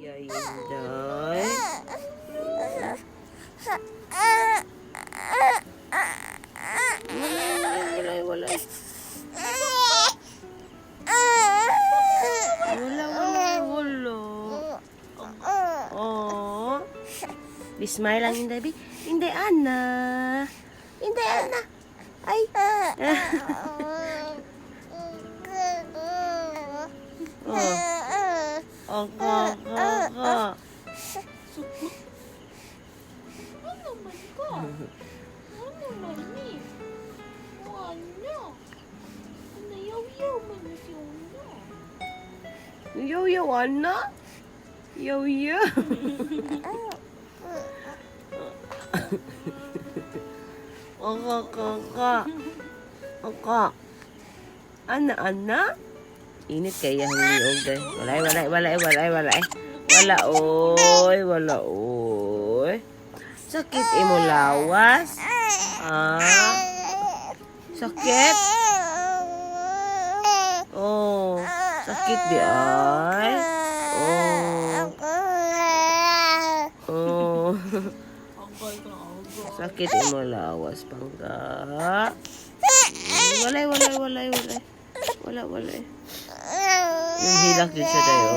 Iya, Inday. Wala, wala, wala. Wala, wala, wala. Oh. Be smile lang, Inday, be. Inday, Ana. Inday, Ana. Ay. Oh. Oh, ka, ka, ka. Ano man ka? Ano man ni? Ano? Nayaw-yaw man na si Una. Yo, yo, Ana. Yo, yo. Oh, ka, ka, ka. Oh, ka. Ana, Ana. Init kaya ang liog day. Walay, walay, walay, walay, walay. Wala, oy. Wala, oy. Sakit imo lawas. Ah. Sakit? Oh, sakit di ay. Oh. Oh. Agay ka, agay. Sakit imo lawas, pangga. Walay, walay, walay, walay. Wala, walay. Yung hilak din siya dayo.